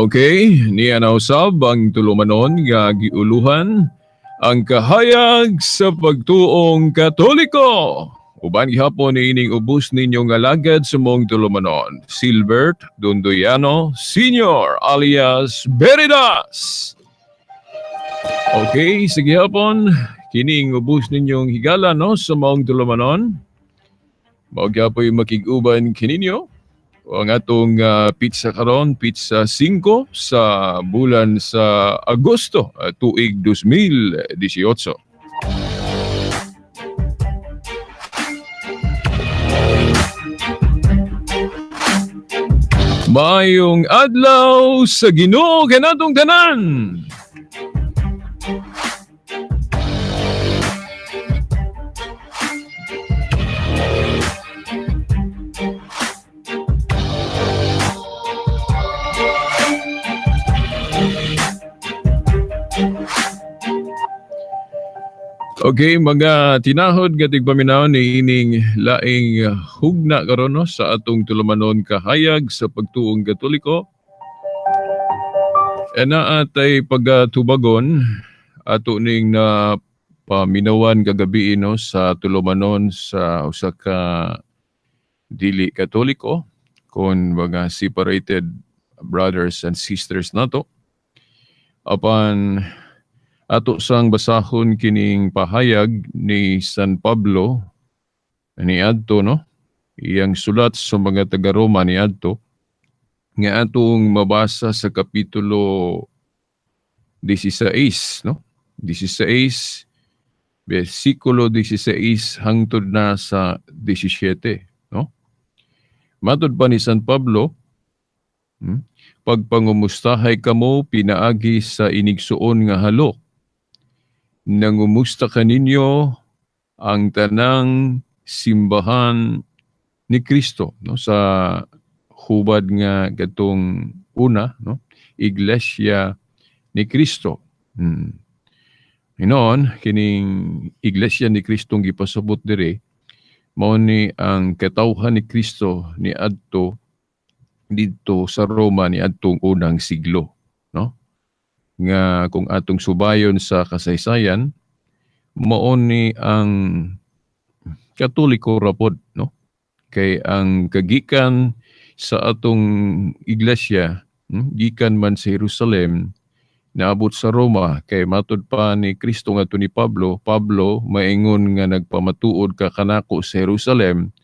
Okay, niya na usab ang tulumanon nga giuluhan ang kahayag sa pagtuong Katoliko. Uban gihapon ni ining ubos ninyong alagad sa mong tulumanon, Silbert Dondoyano Sr. alias Veridas. Okay, sige hapon, kining ubos ninyong higala no sa maong tulumanon. Mao gyapoy makig-uban kininyo ang atong pizza karon, pizza 5 sa bulan sa Agosto, tuig 2018. Maayong adlaw sa Ginoo kanatong tanan. Okay, mga tinahod nga tigpaminaw ni ining laing hugna karon no, sa atong tulumanon kahayag sa pagtuong Katoliko. Ana atay pagatubagon ato ning na paminawan kagabi no sa tulumanon sa usa ka dili Katoliko kon mga separated brothers and sisters nato. Apan ato sang basahon kining pahayag ni San Pablo ni adto no, iyang sulat sa mga taga-Roma ni adto nga atong mabasa sa kapitulo 16 no, 16 bersikulo 16 hangtod na sa 17 no. Matod pa ni San Pablo, pagpangumustahay kamo pinaagi sa inigsuon nga halok, nangumusta kaninyo ang tanang simbahan ni Kristo no, sa hubad nga katong una no, Iglesia ni Kristo. Hinon kining Iglesia ni Kristo gipasabot diri mao ni ang katawhan ni Kristo ni adto didto sa Roma ni adtong unang siglo no, nga kung atong subayon sa kasaysayan mao ni ang Katoliko rapod no, kay ang kagikan sa atong iglesia gikan man sa Jerusalem naabot sa Roma, kay matud pa ni Kristo ngadto ni Pablo, Pablo maingon nga nagpamatuod ka kanako sa Jerusalem,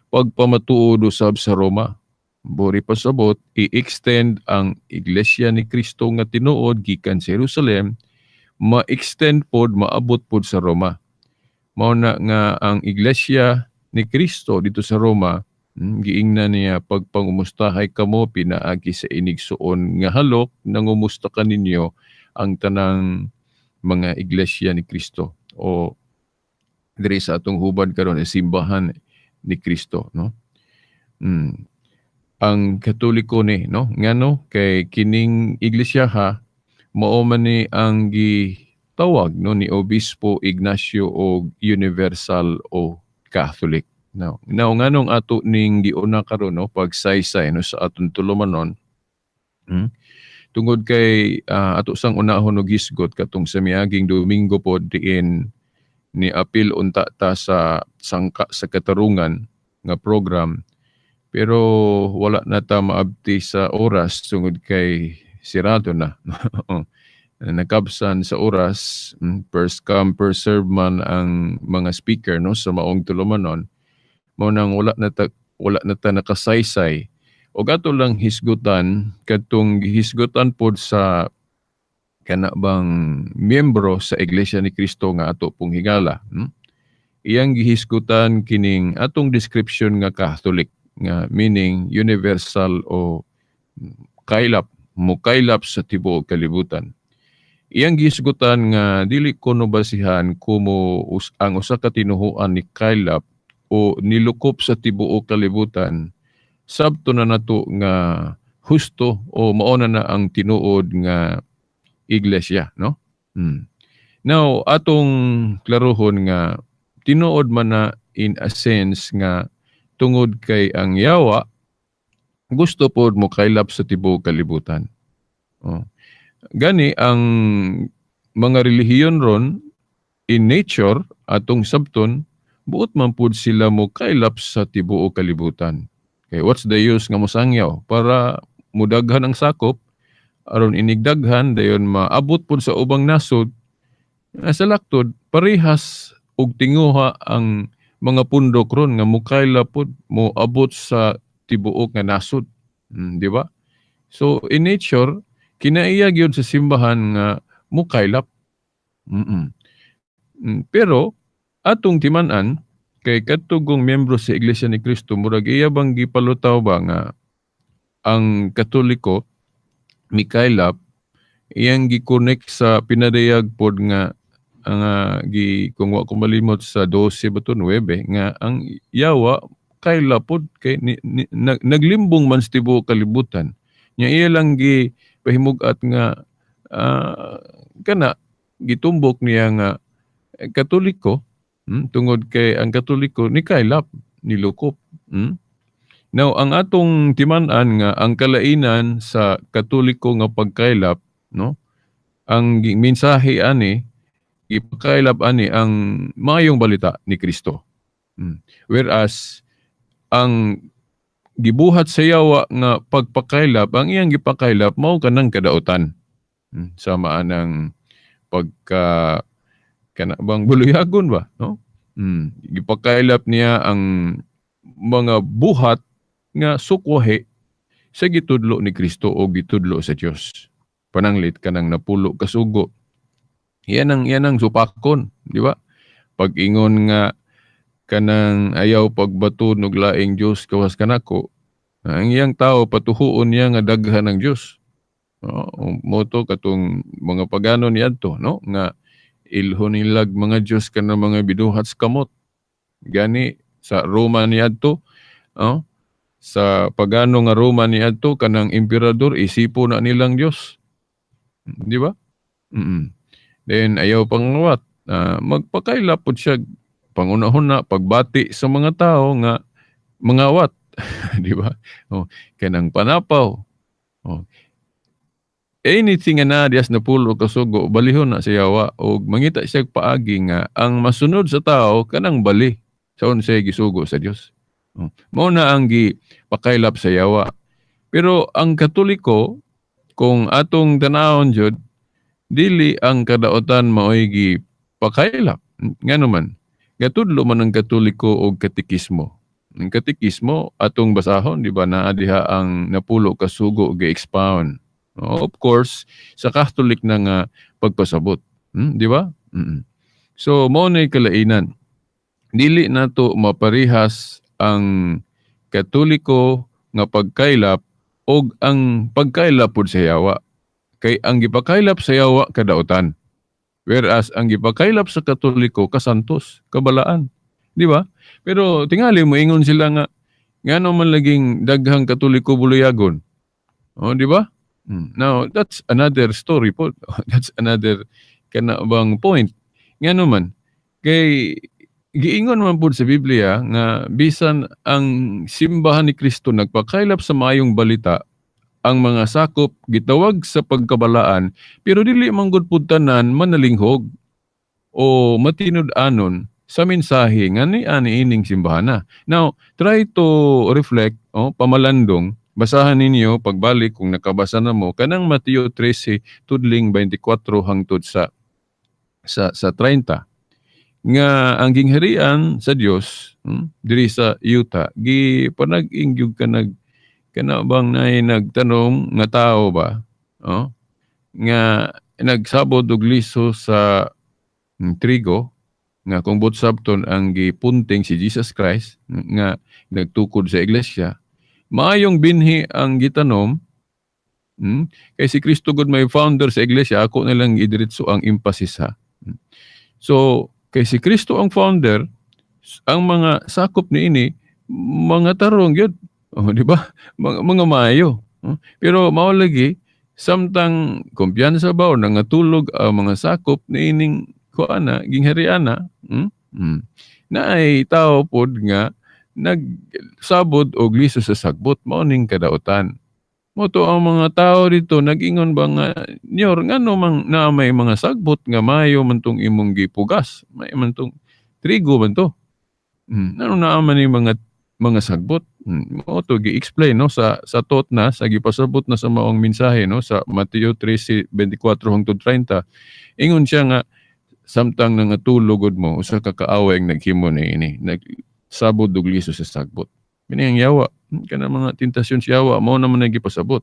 pagpamatuod usab sa Roma. Buri pasabot, i-extend ang Iglesia ni Kristo nga tinuod gikan sa Jerusalem, ma-extend pod, maabot pod sa Roma. Mao na nga ang Iglesia ni Kristo dito sa Roma, giingnan niya pagpangumustahay kamo pinaagi sa inigsuon nga halok, nangumusta kaninyo ang tanang mga Iglesia ni Kristo o diri sa atong hubad karon simbahan ni Kristo no. Ang Katoliko ni no, ngano kay kining iglesia ha mao man ni ang gitawag no ni Obispo Ignacio og universal o Catholic. Now, nganong ato ning giuna karon no pagsaysay no sa atong tulumanon, tungod kay ato sang unahon og hisgot katong sa miaging Domingo pod diin ni apil unta ta sa sangka sa katarungan nga program. Pero wala na ta maabti sa oras tungod kay sirado na. Nakabsan sa oras, first come first serve man ang mga speaker, no, sa maong tulumanon. Mao nang wala na ta nakasaysay. O ato lang hisgutan kadtong gihisgutan pod sa kana bang miyembro sa Iglesia ni Cristo nga ato pong higala. Iyang gihisgutan kining atong description nga Catholic nga meaning universal o kaylap, mukaylap sa tibuok kalibutan. Iyang gihisgutan nga dili kuno basihan kumo ang usa ka tinuhuan ni kaylap o nilukop sa tibuok kalibutan, sabto na nato nga husto o mao na na ang tinuod nga iglesia, no? Now, atong klarohon nga tinuod man na in a sense nga tungod kay ang yawa gusto pod mo kaylap sa tibuok kalibutan. Oh. Gani ang mga relihiyon ron, in nature, atong sabton, buot man pud sila mo kaylap sa tibuok kalibutan. Okay, what's the use nga mosangyaw? Para mudaghan ang sakop, aron inigdaghan dayon maabot pud sa ubang nasod nga sa laktod parehas og tinguha ang mga pundok ron nga mukayla pud, moabot sa tibuok nga nasod. Di ba? So in nature, kinaiya gyud sa simbahan nga mukaylap. Pero atong timan-an kay kadtong miyembro sa Iglesia ni Cristo, murag iya bang gipalutaw ba nga ang Katoliko mikaylap, iyang gi-connect sa pinadayag pod nga ang gi, kung wa ko malimot, sa 12 ba to, 9, nga ang yawa kaylap pod kay naglimbong man sa tibuok kalibutan. Nya iya lang gi pahimug-at nga kana gitumbok niya nga Katoliko, tungod kay ang Katoliko ni kaylap, nilukop. Now, ang atong timan-an nga ang kalainan sa Katoliko nga pagkaylap, no? Ang mensahe ani, ipakaylap ani ang maayong balita ni Kristo. Whereas ang gibuhat sa yawa nga pagpakaylap, ang iyang gipakaylap mao kanang kadautan. Sama anang pagka kana bang buluyagon ba, no? Gipakaylap niya ang mga buhat nga sukwahi sa gitudlo ni Kristo o gitudlo sa Dios. Pananglit kanang 10 kasugo. Yan ang supakon, di ba? Pag-ingon nga kanang ayaw pagbato og laing Dios gawas kanako, ang iyang tao patuhuon niya nga daghan ng Dios. No, mo to katong mga pagano niadto, no, nga ilhon nilag mga Dios kanang mga binuhat sa kamot. Gani sa Roma niadto, no? Sa pagano nga Roma niadto, kanang emperador isipo na nilang Dios. Di ba? Then ayaw pangawat, magpakaila pod siya pangunahon na pagbati sa mga tao nga mangawat, di ba? Oh, kanang panapaw. Oh. Anything nga naa dias 10 kasugo, balihon na sa yawa og mangita siya paagi nga ang masunod sa tao kanang bali sa unsay gisugo sa Dios. Oh. Mao na ang gipakaylap sa yawa. Pero ang Katoliko, kung atong tanawon jud, dili ang kadautan maoy gipakaylap. Ngano man, gatudlo man ang Katoliko og katekismo. Ang katekismo atong basahon, di ba, naa diha ang 10 kasugo gi-expound. Oh, of course, sa Catholic na nga pagpasabot. Di ba? So mao na kalainan. Dili nato maparehas ang Katoliko nga pagkaylap og ang pagkaylap pud sa yawa. Kay ang gipakaylap sa yawa kadautan. Whereas ang gipakaylap sa Katoliko kasantos, kabalaan. Di ba? Pero tingali mo ingon sila nga ngano man laging daghang Katoliko buluyagon. Oh, di ba? Now, that's another story po. That's another kana bang point. Ngano man kay giingon man pud sa Biblia nga bisan ang simbahan ni Kristo nagpakaylap sa maayong balita, ang mga sakop gitawag sa pagkabalaan, pero dili man gud pud tanan manalinghog o matinud-anon Sa mensahe nga ni ani ining simbahana. Now, try to reflect, oh, pamalandong, basahan ninyo pagbalik kung nakabasa na mo kanang Mateo 13 tudling 24 hangtod sa 30 nga ang gingharian sa Dios, diri sa yuta gi panag-ing gyud ka nag kana bang naay nagtanom nga tao ba, oh, nga nagsabod og liso sa trigo, nga kung buot sabton ang gipunting si Jesus Christ nga nagtukod sa iglesia. Maayong binhi ang gitanom, kay si Kristo gud may founder sa iglesia. Ako na lang idiretso ang emphasis ha. So kay si Kristo ang founder, ang mga sakop niini mga tarong gyud, oh, di ba, mga maayo. Pero mao lagi samtang kumpiyansa ba o nangatulog ang mga sakop niining kuana ginghariana, naay tao pod nga nagsabod og liso sa sagbot, mao ning kadautan. Mao to ang mga tao dito nag-ingon ba nga, "Nyor, ngano mang naa may mga sagbot nga maayo man tong imong gipugas, may man tong trigo man to? Ngano naa man ni mga sagbot?" Mao to gi-explain, no, sa thought na sa gipasabot na sa maong mensahe, no, sa Mateo 13:24 hangtod 30. Ingon siya nga samtang nangatulog mo, usa ka kaaway ang naghimo niini, nagsabod og liso sa sagbot. Kini ang yawa, kana mga tentasyon sa yawa mao naman ang gipasabot.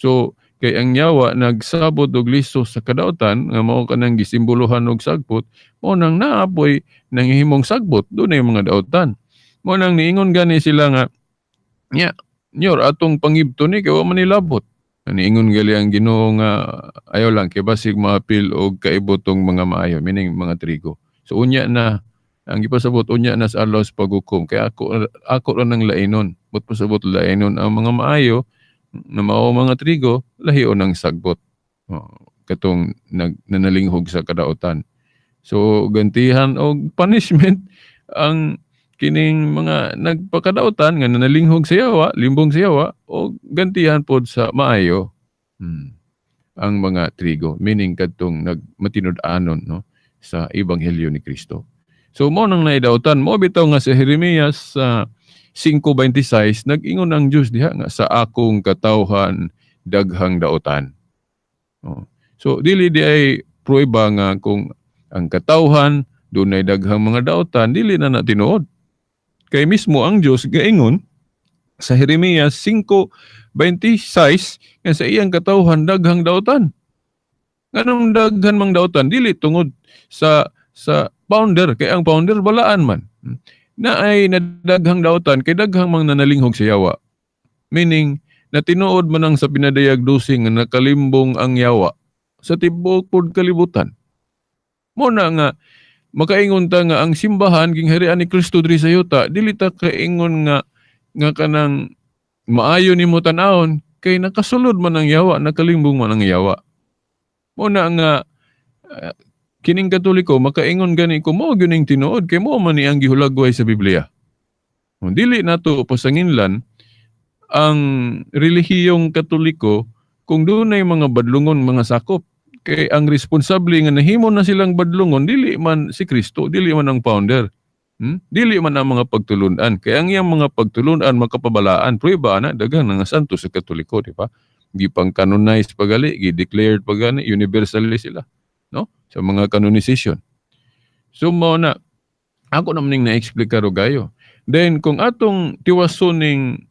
So kay ang yawa nagsabod og liso sa kadautan nga mao kanang gisimbolohan og sagbot, mao nang naapoy nanghimong sagbot, dunay mga dautan. Mao nang niingon gani sila nga, "Nya, Nyor, atong pangibto ni kay wa man nilabot." Niingon gali ang Ginoo nga ayaw lang kay basig maapil og kaibot tong mga maayo, meaning mga trigo. So unya na ang gipasabot, unya na sa adlaw sa paghukom kay ako ra nang lainon. But pasabot lainon ang mga maayo na mao mga trigo, lahion ang sagbot. Oh, katong nanalinghog sa kadautan. So gantihan og punishment ang kining mga nagpakadautan nga nanalinghog sa yawa, limbong sa yawa, o gantihan pod sa maayo, ang mga trigo, meaning kadtong nagmatinud-anon, no, sa ebanghelyo ni Kristo. So mao nang naidautan mo bitaw nga sa Jeremias sa 5:26 nag-ingon ang Dios diha nga sa akong katawhan daghang dautan. Oh. So dili di ay prueba nga kung ang katawhan dunay daghang mga dautan, dili na na tinuod. Kay mismo ang Dios gaingon sa Jeremias 5:26 nga sa iyang katawhan daghang dautan. Nganong daghan mang dautan? Dili tungod sa founder, kay ang founder balaan man. Na ay nadaghang dautan kay daghang mang nanalinghog sa yawa. Meaning na tinuod man ang sa pinadayag 12 nga nakalimbong ang yawa sa tibuok pod kalibutan. Mo na nga makaingon ta nga ang simbahan gingharian ni Kristo diri sa yuta, dili ta kaingon nga kanang maayo nimo tan-awon kay nakasulod man ang yawa, nakalimbong man ang yawa. Mo na nga kining Katoliko makaingon gani ko mao gyud ning tinuod kay mao man ni ang gihulagway sa Biblia. Kung dili nato pasanginlan ang relihiyong Katoliko kung dunay mga badlungon mga sakop, kay ang responsable nga nahimo na silang badlungon dili man si Kristo, dili man ang founder. Dili man ang mga pagtulunan. Kay ang iyang mga pagtulunan makapabalaan. Prueba na daghan nga santo sa Katoliko, di ba? Gipang canonize pa gali, gi-declared pa gani, universally sila, no? Sa mga canonization. So mao na ako naman ning na-explain ro gayo. Then kung atong tiwason ning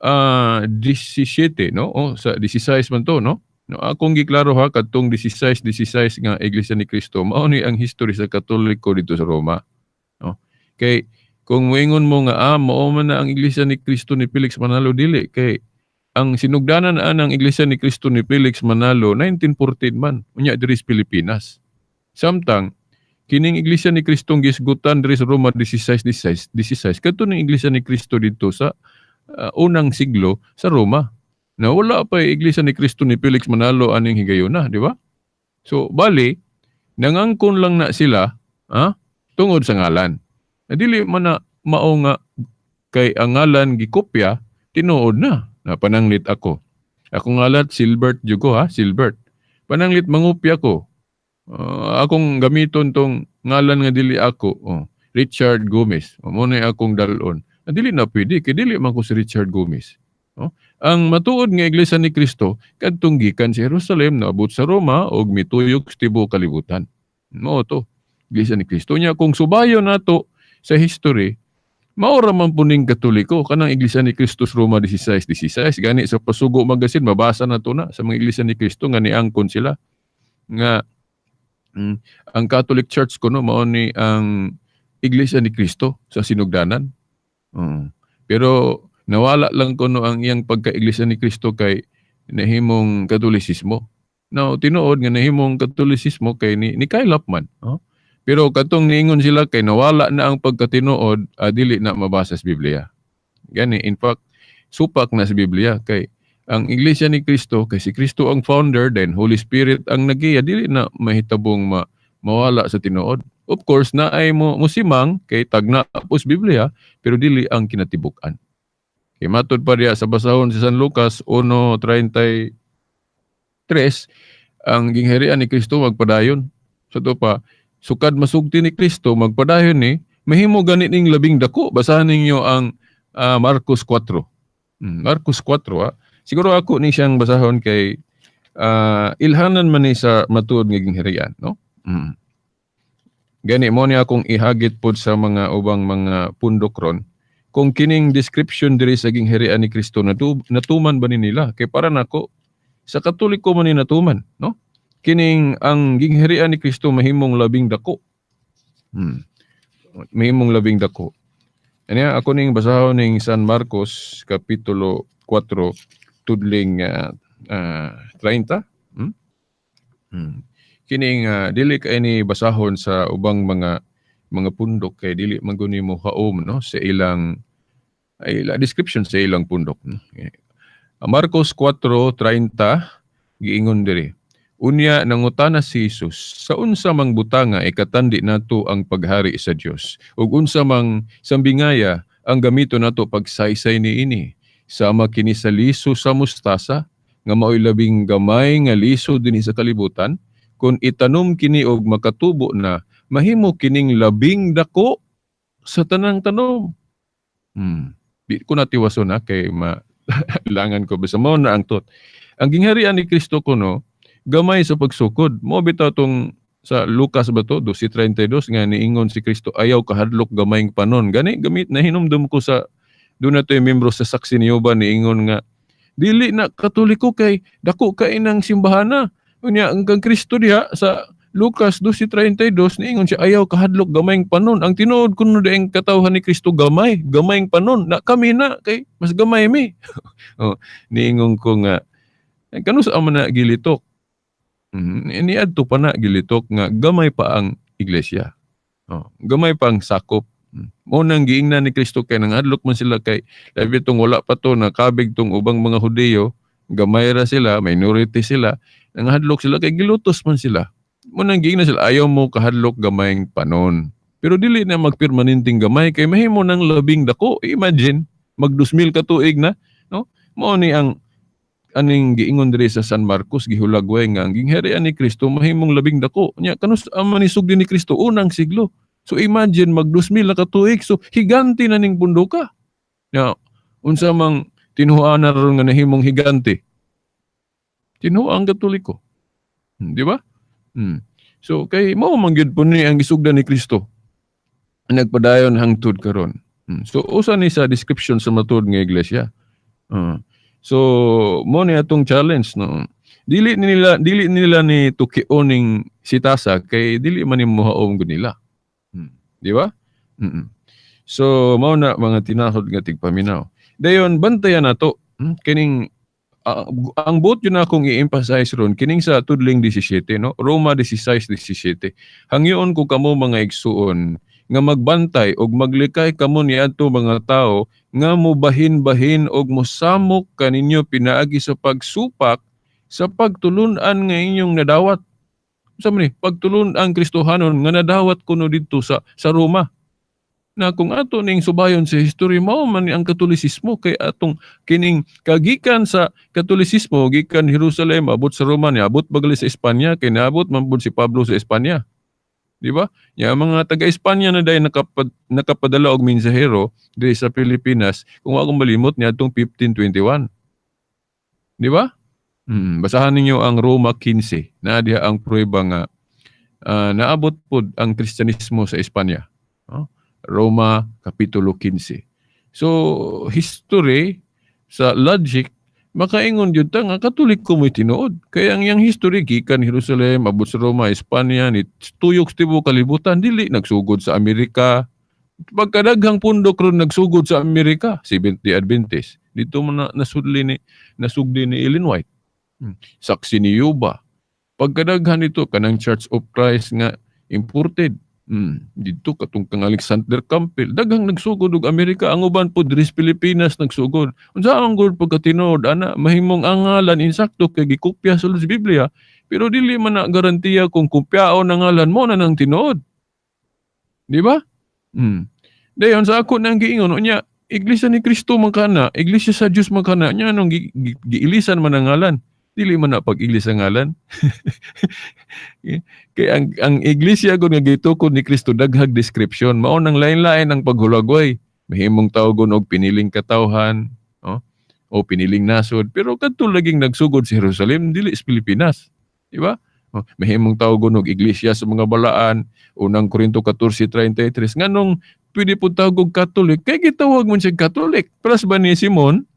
17, no? Oh, sa 16 man to, no? No, akong giklaro ha, kadtong 16 16 nga Iglesia ni Cristo mao ni ang history sa Katoliko dito sa Roma, no? Kay kung moingon mo nga mao man na ang Iglesia ni Cristo ni Felix Manalo, dili, kay ang sinugdanan ang Iglesia ni Cristo ni Felix Manalo 1914 man unya diri sa Pilipinas. Samtang kining Iglesia ni Kristong gisgutan diri sa Roma 16 16 16 kadto ning Iglesia ni Cristo dito sa unang siglo sa Roma. Na wala pa yung Iglesia ni Cristo ni Felix Manalo aning higayuna, di ba? So, bali, nangangkon lang na sila, ha, tungod sa ngalan. Na dili man na mao nga kay ang ngalan gikopya, tinuod na. Napananglit ako. Ako ngalan, Silbert Jugo ha, Silbert. Pananglit mangupya ko. Akong gamiton tong ngalan nga dili ako, oh, Richard Gomez. Oh, mo na akong dalon. Ah, dili na pwede kay dili man ko si Richard Gomez. Oh, ang matuod nga Iglesia ni Kristo kadtong gikan sa Jerusalem, naabot sa Roma ug mituyok sa tibuok kalibutan. Mao to. Iglesia ni Kristo nya kung subayon nato sa history, mao ra man puning Katoliko kanang Iglesia ni Kristo sa Roma 1616. Gani sa Pasugo Magazine mabasa na to na sa mga Iglesia ni Kristo nga niangkon sila nga ang Catholic Church kuno mao ni ang Iglesia ni Kristo sa sinugdanan. Pero nawala lang kuno ang iyang pagka-Iglesia ni Kristo kay nahimong Katolisismo. Now, tinuod nga nahimong Katolisismo kay ni kaylap man. Oh? Pero katong niingon sila kay nawala na ang pagkatinuod, dili na mabasa sa Biblia. Gani, in fact, supak na sa Biblia kay ang Iglesia ni Kristo, kay si Kristo ang founder, then Holy Spirit ang nagiya, dili na mahitabong mawala sa tinuod. Of course, na ay mo musimang kay tagna po sa Biblia, pero dili ang kinatibuk-an. Kay matod pa diya sa basahon si San Lucas 1:33, ang gingharian ni Kristo magpadayon. Sa to pa, sukad masugti ni Kristo, magpadayon ni, mahimo ganit ning labing dako. Basahan ninyo ang Marcos 4. Marcos 4, ah. Siguro ako ni siyang basahon kay ilhanan man ni sa matuod nga gingharian, no? Gani mo ni akong ihagit pod sa mga ubang mga pundok ron kung kining description diri sa gingharian ni Kristo natuman ba ni nila, kay para nako sa Katoliko man ni natuman, no? Kining ang gingharian ni Kristo mahimong labing dako. Mahimong labing dako. Anya ako ning basahon ning San Marcos kapitulo 4 tudling 30. Kining dili kay ni basahon sa ubang mga pundok kay dili man guni mo haom, no, sa ilang ay description sa ilang pundok. No? Marcos 4:30 giingon diri. Unya nangutana si Jesus, "Sa unsa mang butanga ikatandi nato ang paghari sa Dios? Ug unsa mang sambingaya ang gamito nato pagsaysay niini? Sama kini sa liso sa mustasa nga maoy labing gamay nga liso dinhi sa kalibutan, kun itanom kini og makatubo na, mahimo kining labing dako sa tanang tanom." Di ko natiwason na kay malangan ko basta mao na ang tot. Ang gingharian ni Kristo kuno gamay sa pagsukod. Mo bitaw tong sa Lucas ba to 12:32 nga niingon si Kristo, "Ayaw kahadlok gamayng panon." Gani gamit nahinumdum ko sa doon na to yung membro sa Saksi ni Jehovah, niingon nga dili na Katoliko kay dako kay nang simbahana. Unya ang kang Kristo diha sa Lucas 12:32 niingon siya, "Ayaw kahadlok gamayng panon." Ang tinuod kuno dieng katawhan ni Kristo gamay, gamayng panon na kami na kay mas gamay mi. Oh, niingon ko nga kanus-a man na gilitok. Niadto pa na gilitok nga gamay pa ang iglesia. Oh, gamay pa ang sakop. Mo nang giingnan ni Kristo kay nangadlok man sila kay labi tong wala pa to nakabig tong ubang mga Hudiyo, gamay ra sila, minority sila, nanghadlok sila kay gilutos man sila. Mo nang giingnan sila, "Ayaw mo kahadlok gamayng panon." Pero dili na magpermanenteng gamay kay mahimo nang labing dako. Imagine mag 2000 ka tuig na, no? Mao ni ang aning giingon diri sa San Marcos, gihulagway nga ang gingharian ni Kristo mahimong labing dako. Nya kanus man ni sugdi ni Kristo? Unang siglo. So imagine mag 2000 na ka tuig, so higante na ning pundoka. Nya unsa mang tinuohan na ron nga nahimong higante? Tinuohan Katoliko. Di ba? So kay mao man gyud po ni ang gisugdan ni Kristo. Nagpadayon hangtod karon. So usa ni sa description sa matuod nga iglesia. So mo ni atong challenge, no. Dili nila ni tukion ning sitasa kay dili man ni mohaom gud nila. Di ba? So mao na mga tinahod nga tigpaminaw. Dayon bantayan nato kining ang buot yun akong i-emphasize ron kining sa tudling 17, no, Roma 16:17. "Hangyoon ko kamo, mga igsuon, nga magbantay og maglikay kamo niadto mga tawo nga mobahin-bahin og mosamok kaninyo pinaagi sa pagsupak sa pagtulun-an nga inyong nadawat." Sa man ni pagtulun-an Kristohanon nga nadawat kuno didto sa Roma. Na kung ato ning subayon sa history, mao man ni ang Katolisismo, kay atong kining kagikan sa Katolisismo gikan Jerusalem, abot sa Roma, niabot bagali sa Espanya, kay niabot man pud si Pablo sa Espanya. Di ba? Ya mga taga Espanya na dahil nakapadala og mensahero diri sa Pilipinas, kung akong malimot, niadtong 1521. Di ba? Basahan ninyo ang Roma 15. Na diha ang pruweba nga naabot pod ang Kristyanismo sa Espanya. No? Roma Kapitulo 15. So, history sa logic, makaingon jud ta nga Katoliko mo'y tinuod. Kaya ang iyang history gikan Jerusalem, abot sa Roma, Espanya, ni tuyok sa tibuok kalibutan, dili nagsugod sa Amerika. Pagkadaghang pundok ron nagsugod sa Amerika, Seventh-day Adventist. Dito mo na nasugdi ni Ellen White. Saksi ni Jehovah. Pagkadaghan nito kanang Church of Christ nga imported. Dito katong kang Alexander Campbell, daghang nagsugod og Amerika, ang uban po diri sa Pilipinas nagsugod. Unsa ang gud pagkatinuod ana, mahimong ang ngalan insakto kay gikopya sulod sa Biblia, pero dili man na garantiya kung kopyaon ang ngalan mo na nang tinuod. Di ba? Dayon sa ako nang giingon unya, Iglesia ni Kristo man kana, Iglesia sa Dios man kana, nya anong giilisan man ang ngalan? Dili man na pag-ilis ang ngalan. Kay ang iglesia gud nga gitukod ni Kristo daghag description, mao nang lain-lain ang paghulagway. Mahimong tawgon og piniling katawhan, oh, o piniling nasod, pero kadto laging nagsugod sa Jerusalem, dili sa Pilipinas. Di ba? Oh, mahimong tawgon og iglesia sa mga balaan, Unang Korinto 14:33. Nganong pwede po tawag og Catholic? Kay gitawag man siya Catholic. Pras ba ni Simon,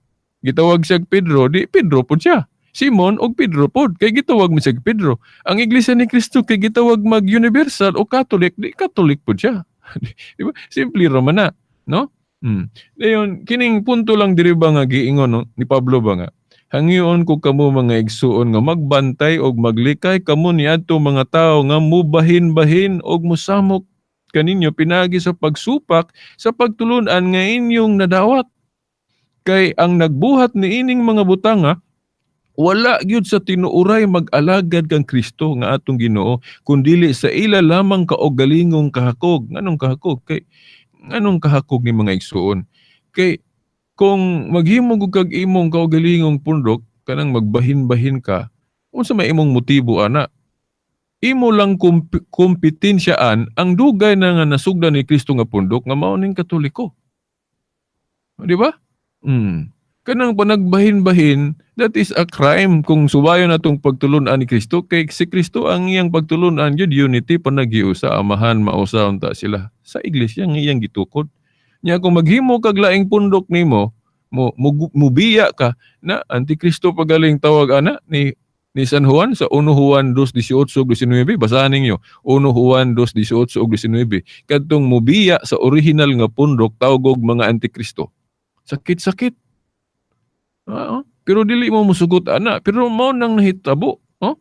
gitawag siya Pedro, di Pedro po siya. Simon og Pedro pod kay gitawag man siya Pedro. Ang Iglesia ni Kristo kay gitawag mag universal o Catholic, di Catholic pod siya. Di ba? Simple ra man na, no? Dayon kining punto lang diri ba nga giingon, no, ni Pablo ba nga hangyoon ko kamo, mga igsuon, nga magbantay og maglikay kamo niadto mga tawo nga mubahin-bahin og mosamok kaninyo pinagi sa pagsupak sa pagtulun-an nga inyong nadawat. Kay ang nagbuhat niining mga butanga wala gyud sa tinuoray mag-alagad kang Kristo nga atong Ginoo, kundili sa ila lamang kaugalingong kahakog. Nganong kahakog? Kay nganong kahakog ni, mga igsuon? Kay kung maghimo gud kag imong kaugalingong pundok, kanang magbahin-bahin ka, unsa may imong motibo ana? Imo lang kompetensyaan ang dugay na nga nasugdan ni Kristo nga pundok nga mao ning Katoliko. Di ba? Kanang panagbahin-bahin, that is a crime kung suwayon atong pagtulun-an ni Kristo, kay si Kristo ang iyang pagtulun-an yun unity, panagiusa, Amahan, mausa unta sila sa iglesia nga iyang gitukod. Nya kung maghimo kag laing pundok nimo, mo mubiya ka na antikristo pagaling tawag ana ni San Juan sa 1 Juan 2:18-19. Basahan ninyo 1 Juan 2:18-19. Kadtong mubiya sa original nga pundok, tawgog mga antikristo. Sakit-sakit. Pero dili mo musugot ana, pero mao nang nahitabo, oh.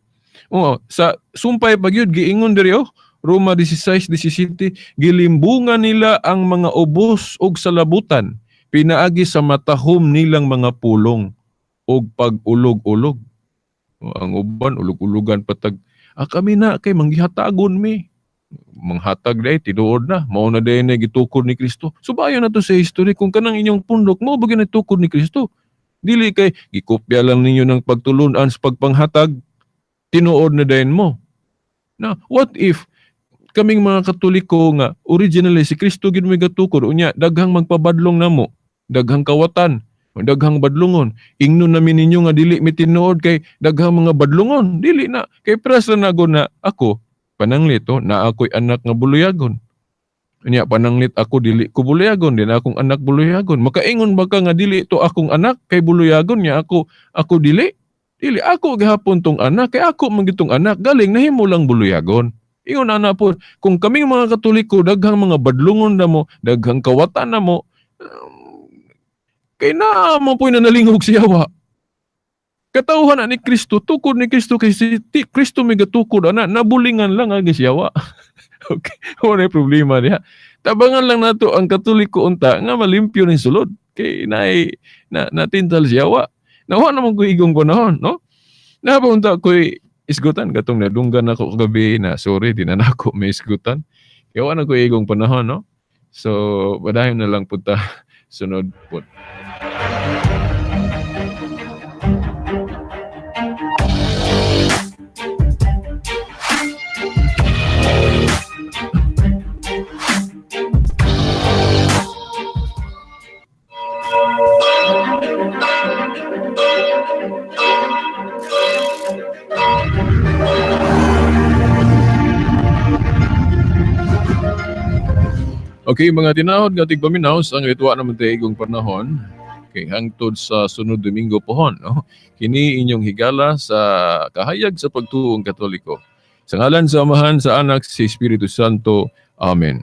Oh, sa sumpay pa gyud giingon diri, oh, Roma 16:17, gilimbungan nila ang mga ubos og salabutan pinaagi sa matahom nilang mga pulong og pag-ulog-ulog. Oh, ang uban ulog-ulugan patag kami na kay manggihatagon mi. Manghatag day tinuod na mao na day na gitukod ni Kristo. Subayon na to sa history kung kanang inyong pundok mo ba gitukod ni Kristo. Dili kay gikopya lang ninyo ng pagtulun-an sa pagpanghatag, tinuod na dayon mo. Na what if kaming mga Katoliko nga originally si Kristo gid may gatukod, unya daghang magpabadlong namo, daghang kawatan, daghang badlongon. Ingnon nami ninyo nga dili mi tinuod kay daghang mga badlongon, dili na kay pras ra nago na ako pananglit, oh, na ako'y anak nga buluyagon. Unya pananglit ako dili ko buluyagon, di na akong anak buluyagon. Makaingon ba ka nga dili to akong anak kay buluyagon nya ako dili? Dili ako gihapon tong anak kay ako man gitong anak, galing nahimo lang buluyagon. Ingon ana po, kung kaming mga Katoliko daghang mga badlongon na mo, daghang kawatan na mo, kay naa mo po'y nanalingog siya wa. Katawhan na ni Kristo, tukod ni Kristo kay si Kristo may gatukod ana, nabulingan lang ang siyawa. Okay, wala problema diha. Tabangan lang nato ang Katoliko unta nga malimpyo ni sulod kay naay na natintal siyawa. Nawa naman ko igong panahon, no? Napa unta ko'y isgutan katong nadunggan ako kagabi na sorry di na nako may isgutan. Kaya wala ko igong panahon, no? So padayon na lang pud ta sunod pud. Okay, mga tinahod nga tigpaminaw sa ang ritwa naman tayo igong panahon kay hangtod sa sunod Domingo pohon, no? Kini inyong higala sa kahayag sa pagtuong Katoliko. Sa ngalan sa Amahan, sa Anak, sa Espiritu Santo. Amen.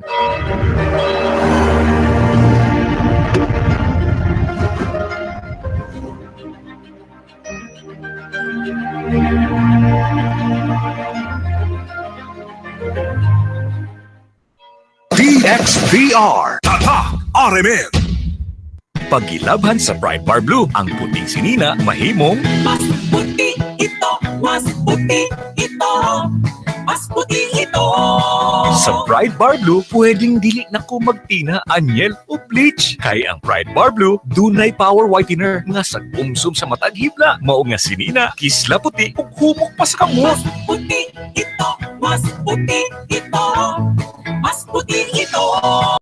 DXBR Tatak RMN. Pagilabhan sa Pride Bar Blue, ang puting sinina mahimong Mas puti ito, mas puti ito, mas puti ito. Sa Pride Bar Blue, pwedeng dili na ko magtina, anyel o bleach. Kay ang Pride Bar Blue, dunay power whitener nga sa umsum sa matag hibla. Mao nga sinina, kisla puti ug humok pa sa kamot. Mas puti ito, mas puti ito, mas puti ito.